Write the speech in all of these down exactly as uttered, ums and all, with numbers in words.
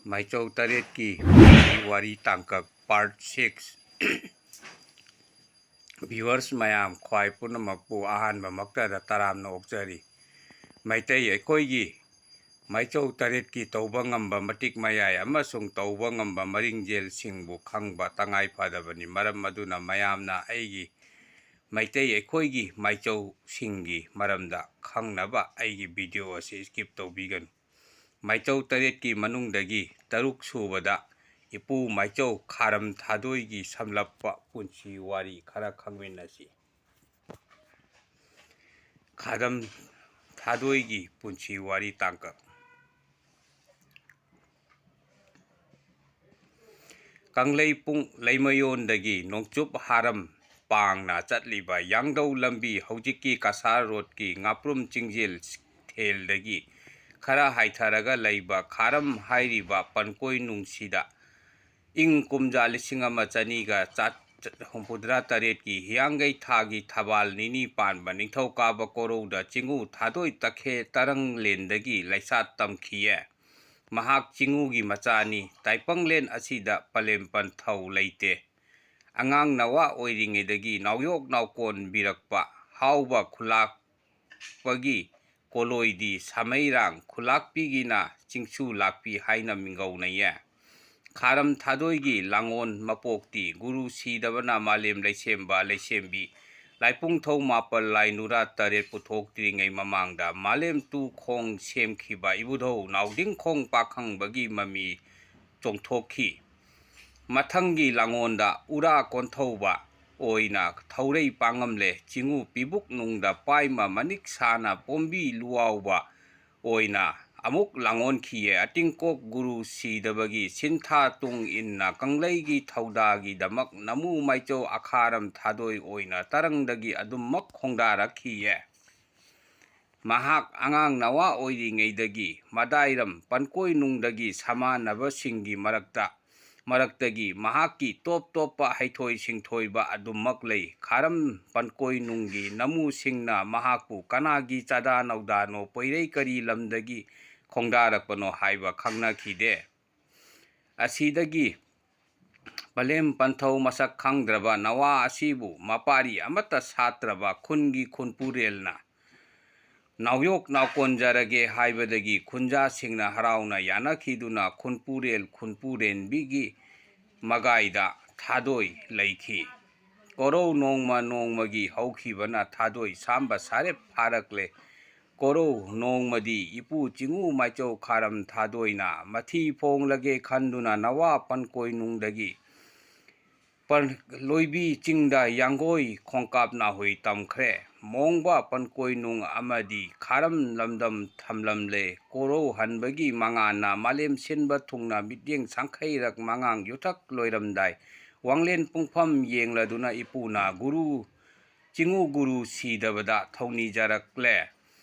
ꯃꯥꯏꯆꯧ ꯇꯔꯦꯠꯀꯤ ꯋꯥꯔꯤ ꯇꯥꯡꯀꯛ part six꯫ Viewers ꯃꯌꯥꯝ ꯈ꯭ꯋꯥꯏ ꯄꯨꯝꯅꯃꯛꯄꯨ ꯑꯍꯥꯟꯕꯃꯛꯇꯗ ꯇꯔꯥꯝꯅ ꯑꯣꯛꯆꯔꯤ꯫ ꯃꯩꯇꯩ ꯑꯩꯈꯣꯏꯒꯤ ꯃꯥꯏꯆꯧ ꯇꯔꯦꯠꯀꯤ ꯇꯧꯕ ꯉꯝꯕ ꯃꯇꯤꯛ ꯃꯌꯥꯏ ꯑꯃꯁꯨꯡ ꯇꯧꯕ ꯉꯝꯕ ꯃꯔꯤꯡꯖꯦꯜꯁꯤꯡꯕꯨ ꯈꯪꯕ ꯇꯉꯥꯏ ꯐꯗꯕꯅꯤ꯫ ꯃꯔꯝ ꯑꯗꯨꯅ ꯃꯌꯥꯝꯅ ꯑꯩꯒꯤ ꯃꯩꯇꯩ ꯑꯩꯈꯣꯏꯒꯤ ꯃꯥꯏꯆꯧꯁꯤꯡꯒꯤ ꯃꯔꯝꯗ ꯈꯪꯅꯕ ꯑꯩꯒꯤ video ꯑꯁꯤ skip ꯇꯧꯕꯤꯒꯅꯨ꯫ ꯃꯥꯏꯆꯧ ꯇꯔꯦꯠꯀꯤ ꯃꯅꯨꯡꯗꯒꯤ ꯇꯔꯨꯛ ꯁꯨꯕꯗ ꯏꯄꯨ ꯃꯥꯏꯆꯧ ꯈꯥꯔꯝ ꯊꯥꯗꯣꯏꯒꯤ ꯁꯝꯂꯞꯄ ꯄꯨꯟꯁꯤ ꯋꯥꯔꯤ ꯈꯔ ꯈꯪꯃꯤꯟꯅꯁꯤ꯫ ꯈꯥꯔꯝ ꯊꯥꯗꯣꯏꯒꯤ ꯄꯨꯟꯁꯤ ꯋꯥꯔꯤ ꯇꯥꯡꯀꯛ꯫ ꯀꯪꯂꯩꯄꯨꯡ ꯂꯩꯃꯌꯣꯟꯗꯒꯤ ꯅꯣꯡꯆꯨꯞ ꯍꯥꯔꯝ ꯄꯥꯡꯅ ꯆꯠꯂꯤꯕ ꯌꯥꯡꯗꯧ ꯂꯝꯕꯤ, ꯍꯧꯖꯤꯛꯀꯤ ꯀꯁꯥꯔ ꯔꯣꯗꯀꯤ ꯉꯥꯄ꯭ꯔꯨꯝ ꯆꯤꯡꯖꯦꯜ ꯊꯦꯜꯗꯒꯤ ꯈꯔ ꯍꯥꯏꯊꯔꯒ ꯂꯩꯕ ꯈꯥꯔꯝ ꯍꯥꯏꯔꯤꯕ ꯄꯟꯀꯣꯏ ꯅꯨꯡꯁꯤꯗ ꯏꯪ ꯀꯨꯝꯖꯥ ꯂꯤꯁꯤꯡ ꯑꯃ ꯆꯅꯤꯒ ꯍꯨꯝꯐꯨꯇꯔꯥ ꯇꯔꯦꯠꯀꯤ ꯍꯤꯌꯥꯡꯒꯩ ꯊꯥꯒꯤ ꯊꯕꯥꯜ ꯅꯤꯅꯤ ꯄꯥꯟꯕ ꯅꯤꯡꯊꯧꯀꯥꯕ ꯀꯣꯔꯧꯗ ꯆꯤꯡꯉꯨ ꯊꯥꯗꯣꯏ ꯇꯈꯦ ꯇꯔꯪꯂꯦꯟꯗꯒꯤ ꯂꯩꯁꯥ ꯇꯝꯈꯤꯌꯦ꯫ ꯃꯍꯥꯛ ꯆꯤꯡꯉꯨꯒꯤ ꯃꯆꯥꯅꯤ꯫ ꯇꯥꯏꯄꯪꯂꯦꯟ ꯑꯁꯤꯗ ꯄꯂꯦꯝ ꯄꯟꯊꯧ ꯂꯩꯇꯦ꯫ ꯑꯉꯥꯡ ꯅꯋꯥ ꯑꯣꯏꯔꯤꯉꯩꯗꯒꯤ ꯅꯥꯎꯌꯣꯛ ꯅꯥꯎꯀꯣꯟꯕꯤꯔꯛꯄ ꯍꯥꯎꯕ ꯈꯨꯂꯥꯛꯄꯒꯤ ꯀꯣꯂꯣꯏꯗꯤ ꯁꯥꯃꯩꯔꯥꯡ ꯈꯨꯂꯥꯛꯄꯤꯒꯤꯅ ꯆꯤꯡꯁꯨ ꯂꯥꯛꯄꯤ ꯍꯥꯏꯅ ꯃꯤꯡꯒꯧꯅꯩꯌꯦ꯫ ꯈꯥꯔꯝ ꯊꯥꯗꯣꯏꯒꯤ ꯂꯥꯡꯑꯣꯟ ꯃꯄꯣꯛꯇꯤ ꯒꯨꯔꯨ ꯁꯤꯗꯕꯅ ꯃꯥꯂꯦꯝ ꯂꯩꯁꯦꯝꯕ ꯂꯩꯁꯦꯝꯕꯤ ꯂꯥꯏꯄꯨꯡꯊꯧ ꯃꯥꯄꯜ ꯂꯥꯏ ꯅꯨꯔꯥ ꯇꯔꯦꯠ ꯄꯨꯊꯣꯛꯇ꯭ꯔꯤꯉꯩ ꯃꯃꯥꯡꯗ ꯃꯥꯂꯦꯝ ꯇꯨ ꯈꯣꯡ ꯁꯦꯝꯈꯤꯕ ꯏꯕꯨꯙꯧ ꯅꯥꯎꯗꯤꯡꯈꯣꯡ ꯄꯥꯈꯪꯕꯒꯤ ꯃꯃꯤ ꯆꯣꯡꯊꯣꯛꯈꯤ꯫ ꯃꯊꯪꯒꯤ ꯂꯥꯡꯑꯣꯟꯗ ꯎꯔꯥ ꯀꯣꯟꯊꯧꯕ ꯑꯣꯏꯅ ꯊꯧꯔꯩ ꯄꯥꯡꯉꯝꯂꯦ꯫ ꯆꯤꯡꯉꯨ ꯄꯤꯕꯨꯛ ꯅꯨꯡꯗ ꯄꯥꯏꯃ ꯃꯅꯤꯛ ꯁꯥꯅ ꯄꯣꯝꯕꯤ ꯂꯨꯋꯥꯎꯕ ꯑꯣꯏꯅ ꯑꯃꯨꯛ ꯂꯥꯡꯑꯣꯟꯈꯤꯌꯦ꯫ ꯑꯇꯤꯡꯀꯣꯛ ꯒꯨꯔꯨ ꯁꯤꯗꯕꯒꯤ ꯁꯤꯟꯊꯥ ꯇꯨꯡ ꯏꯟꯅ ꯀꯪꯂꯩꯒꯤ ꯊꯧꯗꯥꯒꯤꯗꯃꯛ ꯅꯃꯨ ꯃꯥꯏꯆꯧ ꯑꯈꯥꯔꯝ ꯊꯥꯗꯣꯏ ꯑꯣꯏꯅ ꯇꯔꯪꯗꯒꯤ ꯑꯗꯨꯝꯃꯛ ꯈꯣꯡꯗꯥꯔꯛꯈꯤꯌꯦ꯫ ꯃꯍꯥꯛ ꯑꯉꯥꯡ ꯅꯋꯥ ꯑꯣꯏꯔꯤꯉꯩꯗꯒꯤ ꯃꯗꯥꯏꯔꯝ ꯄꯟꯀꯣꯏ ꯅꯨꯡꯗꯒꯤ ꯁꯃꯥꯟꯅꯕꯁꯤꯡꯒꯤ ꯃꯔꯛꯇ, ꯃꯔꯛꯇꯒꯤ ꯃꯍꯥꯛꯀꯤ ꯇꯣꯞ ꯇꯣꯞꯄ ꯍꯩꯊꯣꯏ ꯁꯤꯡꯊꯣꯏꯕ ꯑꯗꯨꯃꯛ ꯂꯩ꯫ ꯈꯥꯔꯝ ꯄꯟꯀꯣꯏ ꯅꯨꯡꯒꯤ ꯅꯃꯨꯁꯤꯡꯅ ꯃꯍꯥꯛꯄꯨ ꯀꯅꯥꯒꯤ ꯆꯥꯗꯥ ꯅꯧꯗꯥꯅꯣ, ꯄꯣꯏꯔꯩ ꯀꯔꯤ ꯂꯝꯗꯒꯤ ꯈꯣꯡꯗꯥꯔꯛꯄꯅꯣ ꯍꯥꯏꯕ ꯈꯪꯅꯈꯤꯗꯦ꯫ ꯑꯁꯤꯗꯒꯤ ꯄꯂꯦꯝ ꯄꯟꯊꯧ ꯃꯁꯛ ꯈꯪꯗ꯭ꯔꯕ ꯅꯋꯥ ꯑꯁꯤꯕꯨ ꯃꯄꯥꯔꯤ ꯑꯃꯠꯇ ꯁꯥꯠꯇ꯭ꯔꯕ ꯈꯨꯟꯒꯤ ꯈꯨꯟꯄꯨꯔꯦꯜꯅ ꯅꯥꯎꯌꯣꯛ ꯅꯥꯎꯀꯣꯟꯖꯔꯒꯦ ꯍꯥꯏꯕꯗꯒꯤ ꯈꯨꯟꯖꯥꯁꯤꯡꯅ ꯍꯔꯥꯎꯅ ꯌꯥꯅꯈꯤꯗꯨꯅ ꯈꯨꯟꯄꯨꯔꯦꯜ ꯈꯨꯟꯄꯨꯔꯦꯟꯕꯤꯒꯤ ꯃꯒꯥꯏꯗ ꯊꯥꯗꯣꯏ ꯂꯩꯈꯤ꯫ ꯀꯣꯔꯧ ꯅꯣꯡꯃ ꯅꯣꯡꯃꯒꯤ ꯍꯧꯈꯤꯕꯅ ꯊꯥꯗꯣꯏ ꯁꯥꯝꯕ ꯁꯥꯔꯦꯞ ꯐꯥꯔꯛꯂꯦ꯫ ꯀꯣꯔꯧ ꯅꯣꯡꯃꯗꯤ ꯏꯄꯨ ꯆꯤꯡꯉꯨ ꯃꯥꯏꯆꯧ ꯈꯥꯔꯝ ꯊꯥꯗꯣꯏꯅ ꯃꯊꯤ ꯐꯣꯡꯂꯒꯦ ꯈꯟꯗꯨꯅ ꯅꯋꯥ ꯄꯟꯀꯣꯏꯅꯨꯡꯗꯒꯤ ꯄꯟ-, ꯂꯣꯏꯕꯤ ꯆꯤꯡꯗ ꯌꯥꯡꯒꯣꯏ ꯈꯣꯡꯀꯥꯞ ꯅꯥꯍꯨꯏ ꯇꯝꯈ꯭ꯔꯦ꯫ ꯃꯣꯡꯕ ꯄꯟꯀꯣꯏꯅꯨꯡ ꯑꯃꯗꯤ ꯈꯥꯔꯝ ꯂꯝꯗꯝ ꯊꯝꯂꯝꯂꯦ꯫ ꯀꯣꯔꯧ ꯍꯟꯕꯒꯤ ꯃꯉꯥꯟꯅ ꯃꯥꯂꯦꯝ ꯁꯤꯟꯕ ꯊꯨꯡꯅ ꯃꯤꯠꯌꯦꯡ ꯁꯪꯈꯩꯔꯛ ꯃꯉꯥꯡ ꯌꯨꯊꯛ ꯂꯣꯏꯔꯝꯗꯥꯏ ꯋꯥꯡꯂꯦꯟ ꯄꯨꯡꯐꯝ ꯌꯦꯡꯂꯗꯨꯅ ꯏꯄꯨꯅ ꯒꯨꯔꯨ ꯆꯤꯡꯉꯨ ꯒꯨꯔꯨ ꯁꯤꯗꯕꯗ ꯊꯧꯅꯤꯖꯔꯛꯂꯦ꯫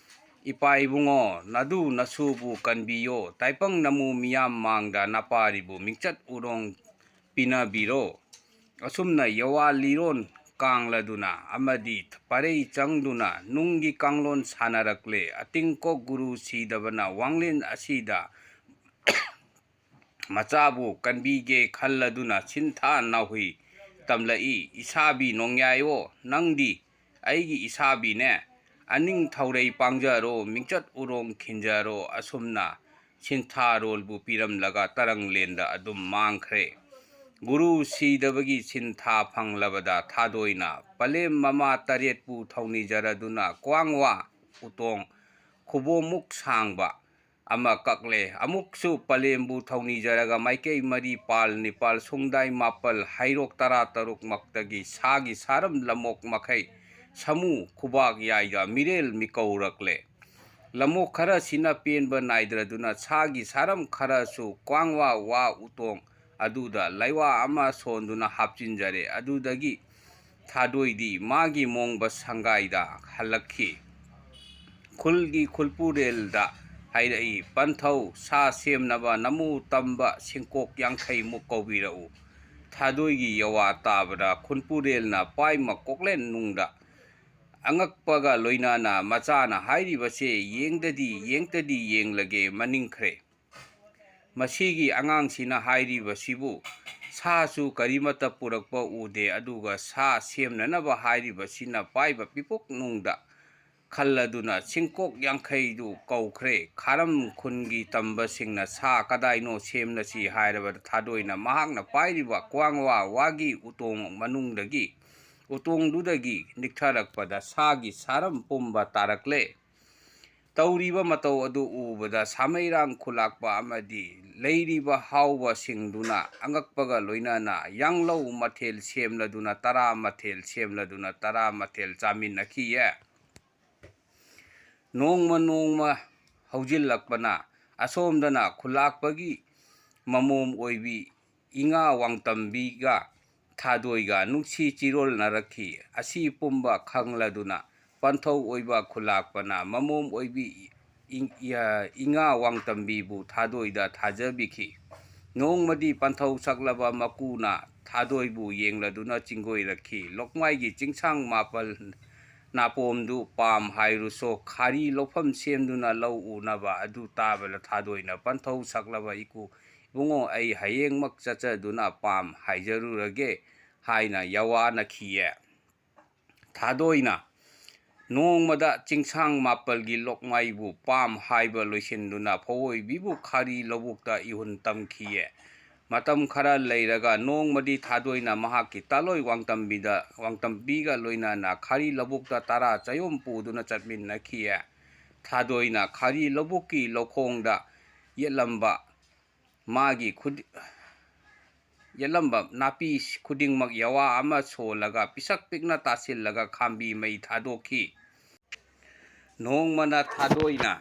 ꯏꯄꯥ ꯏꯕꯨꯡꯉꯣ, ꯅꯗꯨ ꯅꯁꯨꯕꯨ ꯀꯟꯕꯤꯌꯣ, ꯇꯥꯏꯄꯪ ꯅꯃꯨ ꯃꯤꯌꯥꯝ ꯃꯥꯡꯗ ꯅꯄꯥꯔꯤꯕꯨ ꯃꯤꯡꯆꯠ ꯎꯔꯣꯡ ꯄꯤꯅꯕꯤꯔꯣ꯫ ꯑꯁꯨꯝꯅ ꯌꯋꯥ ꯂꯤꯔꯣꯟ ꯀꯥꯡꯂꯗꯨꯅ ꯑꯃꯗꯤ ꯄꯔꯩ ꯆꯪꯗꯨꯅ ꯅꯨꯡꯒꯤ ꯀꯥꯡꯂꯣꯟ ꯁꯥꯟꯅꯔꯛꯂꯦ꯫ ꯑꯇꯤꯡꯀꯣꯛ ꯒꯨꯔꯨ ꯁꯤꯗꯕꯅ ꯋꯥꯡꯂꯦꯟ ꯑꯁꯤꯗ ꯃꯆꯥꯕꯨ ꯀꯟꯕꯤꯒꯦ ꯈꯜꯂꯗꯨꯅ ꯁꯤꯟꯊꯥ ꯅꯥꯍꯨꯏ ꯇꯝꯂꯛꯏ꯫ ꯏꯁꯥꯕꯤ ꯅꯣꯡꯌꯥꯏꯑꯣ, ꯅꯪꯗꯤ ꯑꯩꯒꯤ ꯏꯁꯥꯕꯤꯅꯦ꯫ ꯑꯅꯤꯡ ꯊꯧꯔꯩ ꯄꯥꯡꯖꯔꯣ, ꯃꯤꯡꯆꯠ ꯎꯔꯣꯡ ꯈꯤꯟꯖꯔꯣ꯫ ꯑꯁꯨꯝꯅ ꯁꯤꯟꯊꯥꯔꯣꯜꯕꯨ ꯄꯤꯔꯝꯂꯒ ꯇꯔꯪꯂꯦꯟꯗ ꯑꯗꯨꯝ ꯃꯥꯡꯈ꯭ꯔꯦ꯫ ꯒꯨꯔꯨ ꯁꯤꯗꯕꯒꯤ ꯁꯤꯟꯊꯥ ꯐꯪꯂꯕꯗ ꯊꯥꯗꯣꯏꯅ ꯄꯂꯦꯝ ꯃꯃꯥ ꯇꯔꯦꯠꯄꯨ ꯊꯧꯅꯤꯖꯔꯗꯨꯅ ꯀ꯭ꯋꯥꯡꯋꯥ ꯎꯇꯣꯡ ꯈꯨꯕꯣꯝꯃꯨꯛ ꯁꯥꯡꯕ ꯑꯃ ꯀꯛꯂꯦ꯫ ꯑꯃꯨꯛꯁꯨ ꯄꯂꯦꯝꯕꯨ ꯊꯧꯅꯤꯖꯔꯒ ꯃꯥꯏꯀꯩ ꯃꯔꯤ ꯄꯥꯜ ꯅꯤꯄꯥꯜ ꯁꯨꯡꯗꯥꯏ ꯃꯥꯄꯜ ꯍꯩꯔꯣꯛ ꯇꯔꯥ ꯇꯔꯨꯛꯃꯛꯇꯒꯤ ꯁꯥꯒꯤ ꯁꯥꯔꯝ ꯂꯝꯃꯣꯛ ꯃꯈꯩ ꯁꯥꯃꯨ ꯈꯨꯕꯥꯛ ꯌꯥꯏꯗ ꯃꯤꯔꯦꯜ ꯃꯤꯀꯧꯔꯛꯂꯦ꯫ ꯂꯝꯃꯣꯛ ꯈꯔꯁꯤꯅ ꯄꯦꯟꯕ ꯅꯥꯏꯗ꯭ꯔꯗꯨꯅ ꯁꯥꯒꯤ ꯁꯥꯔꯝ ꯈꯔꯁꯨ ꯀ꯭ꯋꯥꯡꯋꯥ ꯋꯥ ꯎꯇꯣꯡ ꯑꯗꯨꯗ ꯂꯩꯋꯥ ꯑꯃ ꯁꯣꯟꯗꯨꯅ ꯍꯥꯞꯆꯤꯟꯖꯔꯦ꯫ ꯑꯗꯨꯗꯒꯤ ꯊꯥꯗꯣꯏꯗꯤ ꯃꯥꯒꯤ ꯃꯣꯡꯕ ꯁꯪꯒꯥꯏꯗ ꯍꯜꯂꯛꯈꯤ꯫ ꯈꯨꯜꯒꯤ ꯈꯨꯜꯄꯨꯔꯦꯜꯗ ꯍꯥꯏꯔꯛꯏ, "ꯄꯟꯊꯧ, ꯁꯥ ꯁꯦꯝꯅꯕ ꯅꯃꯨ ꯇꯝꯕ ꯁꯤꯡꯀꯣꯛ ꯌꯥꯡꯈꯩꯃꯨꯛ ꯀꯧꯕꯤꯔꯛꯎ"꯫ ꯊꯥꯗꯣꯏꯒꯤ ꯌꯋꯥ ꯇꯥꯕꯗ ꯈꯨꯜꯄꯨꯔꯦꯜꯅ ꯄꯥꯏꯃ ꯀꯣꯛꯂꯦꯟ ꯅꯨꯡꯗ ꯑꯉꯛꯄꯒ ꯂꯣꯏꯅꯅ ꯃꯆꯥꯅ ꯍꯥꯏꯔꯤꯕꯁꯦ ꯌꯦꯡꯗꯗꯤ ꯌꯦꯡꯇꯗꯤ ꯌꯦꯡꯂꯒꯦ ꯃꯅꯤꯡꯈ꯭ꯔꯦ꯫ ꯃꯁꯤꯒꯤ ꯑꯉꯥꯡꯁꯤꯅ ꯍꯥꯏꯔꯤꯕꯁꯤꯕꯨ ꯁꯥꯁꯨ ꯀꯔꯤꯃꯠꯇ ꯄꯨꯔꯛꯄ ꯎꯗꯦ, ꯑꯗꯨꯒ ꯁꯥ ꯁꯦꯝꯅꯅꯕ ꯍꯥꯏꯔꯤꯕꯁꯤꯅ ꯄꯥꯏꯕ ꯄꯤꯄꯨꯛꯅꯨꯡꯗ ꯈꯜꯂꯗꯨꯅ ꯆꯤꯡꯀꯣꯛ ꯌꯥꯡꯈꯩꯗꯨ ꯀꯧꯈ꯭ꯔꯦ꯫ ꯈꯥꯔꯝ ꯈꯨꯟꯒꯤ ꯇꯝꯕꯁꯤꯡꯅ ꯁꯥ ꯀꯗꯥꯏꯅꯣ ꯁꯦꯝꯂꯁꯤ ꯍꯥꯏꯔꯕꯗ ꯊꯥꯗꯣꯏꯅ ꯃꯍꯥꯛꯅ ꯄꯥꯏꯔꯤꯕ ꯀ꯭ꯋꯥꯡꯋꯥ ꯋꯥꯒꯤ ꯎꯇꯣꯡ ꯃꯅꯨꯡꯗꯒꯤ, ꯎꯇꯣꯡꯗꯨꯗꯒꯤ ꯅꯤꯛꯊꯔꯛꯄꯗ ꯁꯥꯒꯤ ꯁꯥꯔꯝ ꯄꯨꯝꯕ ꯇꯥꯔꯛꯂꯦ꯫ ꯇꯧꯔꯤꯕ ꯃꯇꯧ ꯑꯗꯨ ꯎꯕꯗ ꯁꯥꯃꯩꯔꯥꯡ ꯈꯨꯂꯥꯛꯄ ꯑꯃꯗꯤ ꯂꯩꯔꯤꯕ ꯍꯥꯎꯕꯁꯤꯡꯗꯨꯅ ꯑꯉꯛꯄꯒ ꯂꯣꯏꯅꯅ ꯌꯥꯡꯂꯧ ꯃꯊꯦꯜ ꯁꯦꯝꯂꯗꯨꯅ ꯇꯔꯥ ꯃꯊꯦꯜ ꯁꯦꯝꯂꯗꯨꯅ ꯇꯔꯥ ꯃꯊꯦꯜ ꯆꯥꯃꯤꯟꯅꯈꯤꯌꯦ꯫ ꯅꯣꯡꯃ ꯅꯣꯡꯃ ꯍꯧꯖꯤꯜꯂꯛꯄꯅ ꯑꯁꯣꯝꯗꯅ ꯈꯨꯂꯥꯛꯄꯒꯤ ꯃꯃꯣꯝ ꯑꯣꯏꯕꯤ ꯏꯉꯥ ꯋꯥꯡꯇꯝꯕꯤꯒ ꯊꯥꯗꯣꯏꯒ ꯅꯨꯡꯁꯤ ꯆꯤꯔꯣꯜꯅꯔꯛꯈꯤ꯫ ꯑꯁꯤ ꯄꯨꯝꯕ ꯈꯪꯂꯗꯨꯅ ꯄꯟꯊꯧ ꯑꯣꯏꯕ ꯈꯨꯂꯥꯛꯄꯅ ꯃꯃꯣꯝ ꯑꯣꯏꯕꯤ ꯏ-, ꯏ-, ꯏꯉꯥ ꯋꯥꯡꯇꯝꯕꯤꯕꯨ ꯊꯥꯗꯣꯏꯗ ꯊꯥꯖꯕꯤꯈꯤ꯫ ꯅꯣꯡꯃꯗꯤ ꯄꯟꯊꯧ ꯁꯛꯂꯕ ꯃꯀꯨꯅ ꯊꯥꯗꯣꯏꯕꯨ ꯌꯦꯡꯂꯗꯨꯅ ꯆꯤꯡꯒꯣꯏꯔꯛꯈꯤ꯫ ꯂꯣꯛꯃꯥꯏꯒꯤ ꯆꯤꯡꯁꯥꯡ ꯃꯥꯄꯜ ꯅꯥꯄꯣꯝꯗꯨ ꯄꯥꯝ ꯍꯥꯏꯔꯨꯁꯣ, ꯈꯥꯔꯤ ꯂꯧꯐꯝ ꯁꯦꯝꯗꯨꯅ ꯂꯧ ꯎꯅꯕ ꯑꯗꯨ ꯇꯥꯕꯗ ꯊꯥꯗꯣꯏꯅ ꯄꯟꯊꯧ ꯁꯛꯂꯕ ꯏꯀꯨ ꯏꯕꯨꯡꯉꯣ, ꯑꯩ ꯍꯌꯦꯡꯃꯛ ꯆꯠꯆꯗꯨꯅ ꯄꯥꯝ ꯍꯥꯏꯖꯔꯨꯔꯒꯦ ꯍꯥꯏꯅ ꯌꯋꯥꯅꯈꯤꯌꯦ꯫ ꯊꯥꯗꯣꯏꯅ ꯅꯣꯡꯃꯗ ꯆꯤꯡꯁꯥꯡ ꯃꯥꯄꯜꯒꯤ ꯂꯣꯛꯃꯥꯏꯕꯨ ꯄꯥꯝ ꯍꯥꯏꯕ ꯂꯣꯏꯁꯤꯟꯗꯨꯅ ꯐꯧꯑꯣꯏꯕꯤꯕꯨ ꯈꯥꯔꯤ ꯂꯧꯕꯨꯛꯇ ꯏꯍꯨꯟ ꯇꯝꯈꯤꯌꯦ꯫ ꯃꯇꯝ ꯈꯔ ꯂꯩꯔꯒ ꯅꯣꯡꯃꯗꯤ ꯊꯥꯗꯣꯏꯅ ꯃꯍꯥꯛꯀꯤ ꯇꯥꯂꯣꯏ ꯋꯥꯡꯇꯝꯕꯤꯗ, ꯋꯥꯡꯇꯝꯕꯤꯒ ꯂꯣꯏꯅꯅ ꯈꯥꯔꯤ ꯂꯧꯕꯨꯛꯇ ꯇꯔꯥ ꯆꯌꯣꯝ ꯄꯨꯗꯨꯅ ꯆꯠꯃꯤꯟꯅꯈꯤꯌꯦ꯫ ꯊꯥꯗꯣꯏꯅ ꯈꯥꯔꯤ ꯂꯧꯕꯨꯛꯀꯤ ꯂꯧꯈꯣꯡꯗ ꯌꯦꯠꯂꯝꯕ ꯃꯥꯒꯤ ꯈꯨꯗꯤ-, ꯌꯦꯠꯂꯝꯕ ꯅꯥꯄꯤ ꯈꯨꯗꯤꯡꯃꯛ ꯌꯋꯥ ꯑꯃ ꯁꯣꯜꯂꯒ ꯄꯤꯁꯛ ꯄꯤꯛꯅ ꯇꯥꯁꯤꯜꯂꯒ ꯈꯥꯝꯕꯤ ꯃꯩ ꯊꯥꯗꯣꯛꯈꯤ꯫ ꯅꯣꯡꯃꯅ ꯊꯥꯗꯣꯏꯅ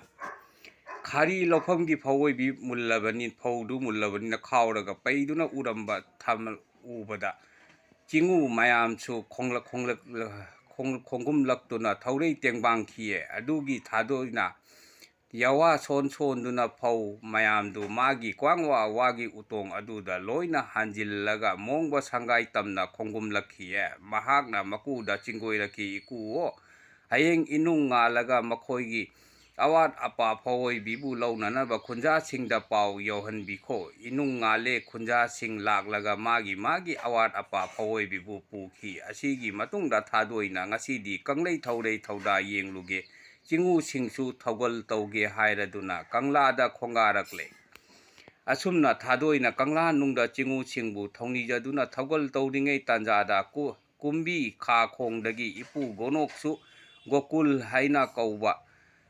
ꯈꯥꯔꯤ ꯂꯧꯐꯝꯒꯤ ꯐꯧ ꯑꯣꯏꯕꯤ ꯃꯨꯜꯂꯕꯅꯤ, ꯐꯧꯗꯨ ꯃꯨꯜꯂꯕꯅꯤꯅ ꯈꯥꯎꯔꯒ ꯄꯩꯗꯨꯅ ꯎꯔꯝꯕ ꯊꯝ-, ꯎꯕꯗ ꯆꯤꯡꯎ ꯃꯌꯥꯝꯁꯨ ꯈꯣꯡꯂꯛ-, ꯈꯣꯡꯂꯛ-, ꯈꯣꯡ-, ꯈꯣꯡꯒꯨꯝꯂꯛꯇꯨꯅ ꯊꯧꯔꯩ ꯇꯦꯡꯕꯥꯡꯈꯤꯌꯦ꯫ ꯑꯗꯨꯒꯤ ꯊꯥꯗꯣꯏꯅ ꯌꯋꯥ ꯁꯣꯟ ꯁꯣꯟꯗꯨꯅ ꯐꯧ ꯃꯌꯥꯝꯗꯨ ꯃꯥꯒꯤ ꯀ꯭ꯋꯥꯡꯋꯥ ꯋꯥꯒꯤ ꯎꯇꯣꯡ ꯑꯗꯨꯗ ꯂꯣꯏꯅ ꯍꯥꯟꯖꯤꯜꯂꯒ ꯃꯣꯡꯕ ꯁꯪꯒꯥꯏ ꯇꯝꯅ ꯈꯣꯡꯒꯨꯝꯂꯛꯈꯤꯌꯦ꯫ ꯃꯍꯥꯛꯅ ꯃꯀꯨꯗ ꯆꯤꯡꯒꯣꯏꯔꯛꯈꯤ, "ꯏꯀꯨꯑꯣ, ꯍꯌꯦꯡ ꯏꯅꯨꯡ ꯉꯥꯜꯂꯒ ꯃꯈꯣꯏꯒꯤ ꯑꯋꯥꯠ ꯑꯄꯥ ꯐꯥꯑꯣꯏꯕꯤꯕꯨ ꯂꯧꯅꯅꯕ ꯈꯨꯟꯖꯥꯁꯤꯡꯗ ꯄꯥꯎ ꯌꯧꯍꯟꯕꯤꯈꯣ꯫ ꯏꯅꯨꯡ ꯉꯥꯜꯂꯦ ꯈꯨꯟꯖꯥꯁꯤꯡ ꯂꯥꯛꯂꯒ ꯃꯥꯒꯤ ꯃꯥꯒꯤ ꯑꯋꯥꯠ ꯑꯄꯥ ꯐꯥꯑꯣꯏꯕꯤꯕꯨ ꯄꯨꯈꯤ꯫ ꯑꯁꯤꯒꯤ ꯃꯇꯨꯡꯗ ꯊꯥꯗꯣꯏꯅ ꯉꯁꯤꯗꯤ ꯀꯪꯂꯩ ꯊꯧꯔꯩ ꯊꯧꯗꯥ ꯌꯦꯡꯂꯨꯒꯦ, ꯆꯤꯡꯉꯨꯁꯤꯡꯁꯨ ꯊꯧꯒꯜ ꯇꯧꯒꯦ ꯍꯥꯏꯔꯗꯨꯅ ꯀꯪꯂꯥꯗ ꯈꯣꯡꯒꯥꯔꯛꯂꯦ꯫ ꯑꯁꯨꯝꯅ ꯊꯥꯗꯣꯏꯅ ꯀꯪꯂꯥ ꯅꯨꯡꯗ ꯆꯤꯡꯉꯨꯁꯤꯡꯕꯨ ꯊꯧꯅꯤꯖꯗꯨꯅ ꯊꯧꯒꯜ ꯇꯧꯔꯤꯉꯩ ꯇꯥꯟꯖꯥꯗ ꯀꯨ-, ꯀꯨꯝꯕꯤ ꯈꯥ ꯈꯣꯡꯗꯒꯤ ꯏꯄꯨ ꯒꯣꯅꯣꯛꯁꯨ ꯒꯣꯀꯨꯜ ꯍꯥꯏꯅ ꯀꯧꯕ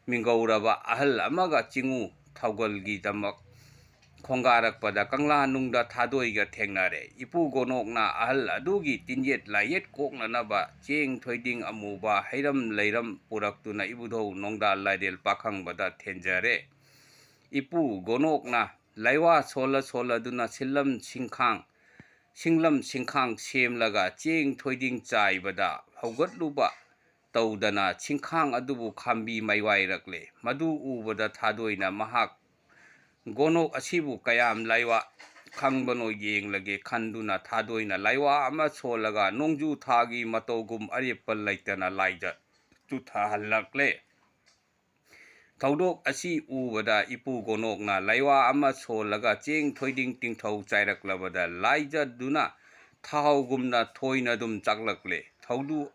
ꯃꯤꯡꯒꯧꯔꯕ ꯑꯍꯜ ꯑꯃꯒ ꯆꯤꯡꯉꯨ ꯊꯧꯒꯜꯒꯤꯗꯃꯛ ꯈꯣꯡꯒꯥꯔꯛꯄꯗ ꯀꯪꯂꯥ ꯅꯨꯡꯗ ꯊꯥꯗꯣꯏꯒ ꯊꯦꯡꯅꯔꯦ꯫ ꯏꯄꯨ ꯒꯣꯅꯣꯛꯅ ꯑꯍꯜ ꯑꯗꯨꯒꯤ ꯇꯤꯟꯌꯦꯠ ꯂꯥꯏꯌꯦꯠ ꯀꯣꯛꯅꯅꯕ ꯆꯦꯡ ꯊꯣꯏꯗꯤꯡ ꯑꯃꯨꯕ ꯍꯩꯔꯝ ꯂꯩꯔꯝ ꯄꯨꯔꯛꯇꯨꯅ ꯏꯕꯨꯙꯧ ꯅꯣꯡꯗꯥ ꯂꯥꯏꯔꯦꯜ ꯄꯥꯈꯪꯕꯗ ꯊꯦꯟꯖꯔꯦ꯫ ꯏꯄꯨ ꯒꯣꯅꯣꯛꯅ ꯂꯥꯏꯋꯥ ꯁꯣꯜꯂ ꯁꯣꯜꯂꯗꯨꯅ ꯁꯤꯜꯂꯝ ꯁꯤꯡꯈꯥꯡ, ꯁꯤꯡꯂꯝ ꯁꯤꯡꯈꯥꯡ ꯁꯦꯝꯂꯒ ꯆꯦꯡ ꯊꯣꯏꯗꯤꯡ ꯆꯥꯏꯕꯗ ꯍꯧꯒꯠꯂꯨꯕ ꯇꯧꯗꯅ ꯁꯤꯡꯈꯥꯡ ꯑꯗꯨꯕꯨ ꯈꯥꯝꯕꯤ ꯃꯥꯏꯋꯥꯏꯔꯛꯂꯦ꯫ ꯃꯗꯨ ꯎꯕꯗ ꯊꯥꯗꯣꯏꯅ ꯃꯍꯥꯛ ꯒꯣꯅꯣꯛ ꯑꯁꯤꯕꯨ ꯀꯌꯥꯝ ꯂꯥꯏꯋꯥ ꯈꯪꯕꯅꯣ ꯌꯦꯡꯂꯒꯦ ꯈꯟꯗꯨꯅ ꯊꯥꯗꯣꯏꯅ ꯂꯥꯏꯋꯥ ꯑꯃ ꯁꯣꯜꯂꯒ ꯅꯣꯡꯖꯨ ꯊꯥꯒꯤ ꯃꯇꯧꯒꯨꯝ ꯑꯔꯦꯞꯄ ꯂꯩꯇꯅ ꯂꯥꯏꯖ ꯆꯨꯊꯍꯜꯂꯛꯂꯦ꯫ ꯊꯧꯗꯣꯛ ꯑꯁꯤ ꯎꯕꯗ ꯏꯄꯨ ꯒꯣꯅꯣꯛꯅ ꯂꯥꯏꯋꯥ ꯑꯃ ꯁꯣꯜꯂꯒ ꯆꯦꯡ ꯊꯣꯏꯗꯤꯡ ꯇꯤꯡꯊꯧ ꯆꯥꯏꯔꯛꯂꯕꯗ ꯂꯥꯏꯖꯗꯨꯅ ꯊꯥꯎꯒꯨꯝꯅ ꯊꯣꯏꯅ ꯑꯗꯨꯝ ꯆꯥꯛꯂꯛꯂꯦ꯫ ꯊꯧꯗꯨ-,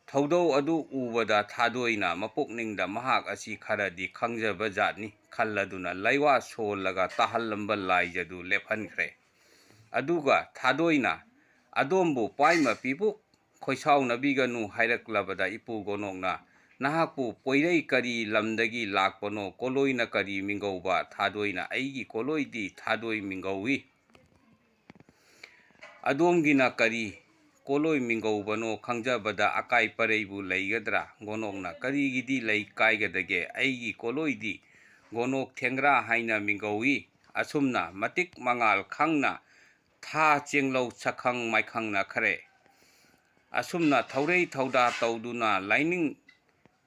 ꯊꯧꯗꯧ ꯑꯗꯨ ꯎꯕꯗ ꯊꯥꯗꯣꯏꯅ ꯃꯄꯨꯛꯅꯤꯡꯗ ꯃꯍꯥꯛ ꯑꯁꯤ ꯈꯔꯗꯤ ꯈꯪꯖꯕ ꯖꯥꯠꯅꯤ ꯈꯜꯂꯗꯨꯅ ꯂꯥꯏꯋꯥ ꯁꯣꯜꯂꯒ ꯇꯥꯍꯜꯂꯝꯕ ꯂꯥꯏꯖꯗꯨ ꯂꯦꯞꯍꯟꯈ꯭ꯔꯦ꯫ ꯑꯗꯨꯒ ꯊꯥꯗꯣꯏꯅ ꯑꯗꯣꯝꯕꯨ ꯄꯥꯏꯃ ꯄꯤꯕꯨ ꯈꯣꯏꯁꯥꯎꯅꯕꯤꯒꯅꯨ ꯍꯥꯏꯔꯛꯂꯕꯗ ꯏꯄꯨ ꯒꯣꯅꯣꯛꯅ ꯅꯍꯥꯛꯄꯨ ꯄꯣꯏꯔꯩ ꯀꯔꯤ ꯂꯝꯗꯒꯤ ꯂꯥꯛꯄꯅꯣ? ꯀꯣꯂꯣꯏꯅ ꯀꯔꯤ ꯃꯤꯡꯒꯧꯕ? ꯊꯥꯗꯣꯏꯅ ꯑꯩꯒꯤ ꯀꯣꯂꯣꯏꯗꯤ ꯊꯥꯗꯣꯏ ꯃꯤꯡꯒꯧꯏ꯫ ꯑꯗꯣꯝꯒꯤꯅ ꯀꯔꯤ ꯀꯣꯂꯣꯏ ꯃꯤꯡꯒꯧꯕꯅꯣ ꯈꯪꯖꯕꯗ ꯑꯀꯥꯏ ꯄꯔꯩꯕꯨ ꯂꯩꯒꯗ꯭ꯔꯥ? ꯒꯣꯅꯣꯛꯅ ꯀꯔꯤꯒꯤꯗꯤ ꯂꯩ ꯀꯥꯏꯒꯗꯒꯦ? ꯑꯩꯒꯤ ꯀꯣꯂꯣꯏꯗꯤ ꯒꯣꯅꯣꯛ ꯊꯦꯡꯒ꯭ꯔꯥ ꯍꯥꯏꯅ ꯃꯤꯡꯒꯧꯏ꯫ ꯑꯁꯨꯝꯅ ꯃꯇꯤꯛ ꯃꯉꯥꯜ ꯈꯪꯅ ꯊꯥ ꯆꯦꯡꯂꯧ ꯁꯛꯈꯪ ꯃꯥꯏꯈꯪꯅꯈ꯭ꯔꯦ꯫ ꯑꯁꯨꯝꯅ ꯊꯧꯔꯩ ꯊꯧꯗꯥ ꯇꯧꯗꯨꯅ ꯂꯥꯏꯅꯤꯡ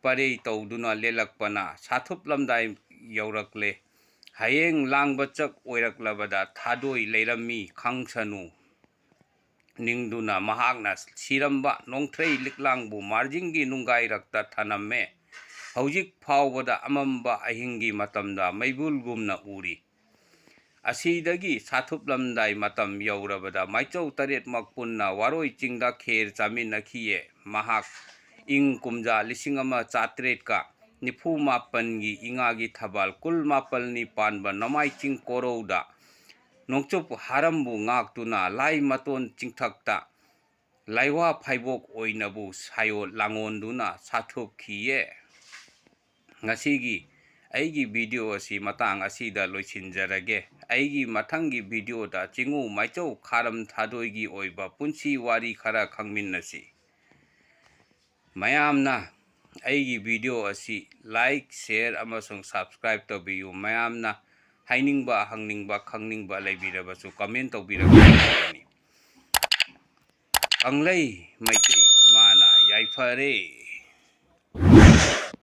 ꯄꯔꯩ ꯇꯧꯗꯨꯅ ꯂꯦꯜꯂꯛꯄꯅ ꯁꯥꯊꯨꯞ ꯂꯝꯗꯥꯏ ꯌꯧꯔꯛꯂꯦ꯫ ꯍꯌꯦꯡ ꯂꯥꯡꯕ ꯆꯛ ꯑꯣꯏꯔꯛꯂꯕꯗ ꯊꯥꯗꯣꯏ ꯂꯩꯔꯝꯃꯤ ꯈꯪꯁꯅꯨ ꯅꯤꯡꯗꯨꯅ ꯃꯍꯥꯛꯅ ꯁꯤꯔꯝꯕ ꯅꯣꯡꯊ꯭ꯔꯩ ꯂꯤꯛꯂꯥꯡꯕꯨ ꯃꯥꯔꯖꯤꯡꯒꯤ ꯅꯨꯡꯒꯥꯏꯔꯛꯇ ꯊꯅꯝꯃꯦ꯫ ꯍꯧꯖꯤꯛ ꯐꯥꯎꯕꯗ ꯑꯃꯝꯕ ꯑꯍꯤꯡꯒꯤ ꯃꯇꯝꯗ ꯃꯩꯕꯨꯜꯒꯨꯝꯅ ꯎꯔꯤ꯫ ꯑꯁꯤꯗꯒꯤ ꯁꯥꯊꯨꯞꯂꯝꯗꯥꯏ ꯃꯇꯝ ꯌꯧꯔꯕꯗ ꯃꯥꯏꯆꯧ ꯇꯔꯦꯠꯃꯛ ꯄꯨꯟꯅ ꯋꯥꯔꯣꯏ ꯆꯤꯡꯗ ꯈꯦꯔ ꯆꯥꯃꯤꯟꯅꯈꯤꯌꯦ꯫ ꯃꯍꯥꯛ ꯏꯪ ꯀꯨꯝꯖꯥ ꯂꯤꯁꯤꯡ ꯑꯃ ꯆꯥꯇ꯭ꯔꯦꯠꯀ ꯅꯤꯐꯨ ꯃꯥꯄꯟꯒꯤ ꯏꯉꯥꯒꯤ ꯊꯕꯥꯜ ꯀꯨꯟ ꯃꯥꯄꯜꯅꯤ ꯄꯥꯟꯕ ꯅꯣꯡꯃꯥꯏ ꯆꯤꯡ ꯀꯣꯔꯧꯗ ꯅꯣꯡꯆꯨꯞ ꯍꯥꯔꯝꯕꯨ ꯉꯥꯛꯇꯨꯅ ꯂꯥꯏ ꯃꯇꯣꯟ ꯆꯤꯡꯊꯛꯇ ꯂꯥꯏꯋꯥ ꯐꯥꯏꯕꯣꯛ ꯑꯣꯏꯅꯕꯨ ꯁꯥꯌꯣ ꯂꯥꯡꯉꯣꯟꯗꯨꯅ ꯁꯥꯊꯨꯞꯈꯤꯌꯦ꯫ ꯉꯁꯤꯒꯤ ꯑꯩꯒꯤ ꯚꯤꯗꯤꯑꯣ ꯑꯁꯤ ꯃꯇꯥꯡ ꯑꯁꯤꯗ ꯂꯣꯏꯁꯤꯟꯖꯔꯒꯦ꯫ ꯑꯩꯒꯤ ꯃꯊꯪꯒꯤ ꯚꯤꯗꯤꯑꯣꯗ ꯆꯤꯡꯉꯨ ꯃꯥꯏꯆꯧ ꯈꯥꯔꯝ ꯊꯥꯗꯣꯏꯒꯤ ꯑꯣꯏꯕ ꯄꯨꯟꯁꯤ ꯋꯥꯔꯤ ꯈꯔ ꯈꯪꯃꯤꯟꯅꯁꯤ꯫ ꯃꯌꯥꯝꯅ ꯑꯩꯒꯤ ꯚꯤꯗꯤꯑꯣ ꯑꯁꯤ like, share ꯑꯃꯁꯨꯡ subscribe ꯇꯧꯕꯤꯌꯨ꯫ ꯃꯌꯥꯝꯅ ꯍꯥꯏꯅꯤꯡꯕ, ꯍꯪꯅꯤꯡꯕ, ꯈꯪꯅꯤꯡꯕ ꯂꯩꯕꯤꯔꯕꯁꯨ comment ꯇꯧꯕꯤꯔꯛꯄ ꯌꯥꯒꯅꯤ꯫ ꯀꯪꯂꯩ ꯃꯩꯇꯩ ꯏꯃꯥꯅ ꯌꯥꯏꯐꯔꯦ꯫